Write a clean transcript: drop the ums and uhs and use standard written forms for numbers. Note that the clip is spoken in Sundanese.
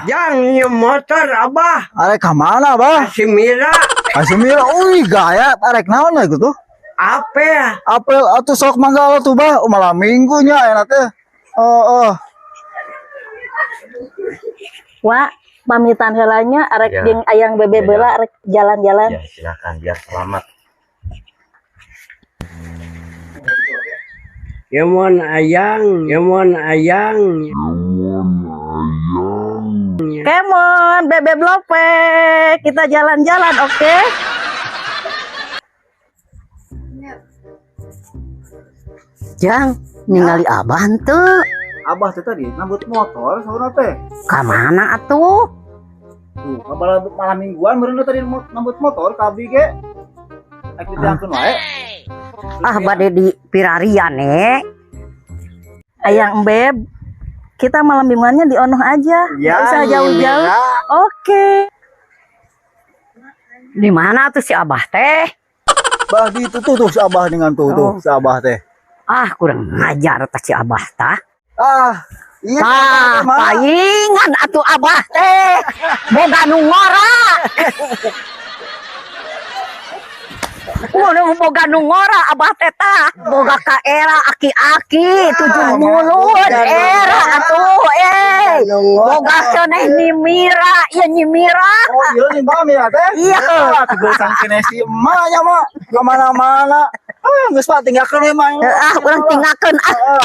Bah. Jang ieu motor Abah. Arek ka mana, Bah? Si Mira. Ka Mira, uy gaya, arek naon lah gitu. Apa? Apel atuh sok mangga tuh, Bah, oh, malam minggunya enak teh. Oh. Wa, pamitan heula nya, arek jeung ayang bebe Ya. Bela arek jalan-jalan. Ya, silakan, biar selamat. Yemon ayang, yemon ayang. Kemon, Bebe Blope, kita jalan-jalan, oke? Jang, ningali Abah henteu? Abah teh tadi nambut motor sauna teh. Ka mana atuh? Tuh, kabar malam mingguan meureun tadi nambut motor ka abdi ge. Rek diteangkeun wae. Ah, bade di pirarian eh. Ayang Beb, kita malam mingguannya di Onoh aja, nggak usah jauh-jauh. Oke. Di mana tuh si Abah teh? Bah di itu tuh, tuh si Abah dengan tuh, tuh si Abah teh. Ah, kurang ngajar tah si Abah tah. Ah, iya. Tah, mana? paingan atuh Abah teh. Boga nu ngora. Waduh, boga nu ngora Abah teh tah. Boga ka era aki-aki tujuh mulut era atuh eh. Boga ceneh nyimira, ieu nyimira. Oh iya nih Mbak Mira teh. Iya. Ah, tuh sang kene si emak nya mah ka mana-mana. Ah, geus Pak tinggalkeun we mah. Ah, urang tinggalkeun ah. Ah.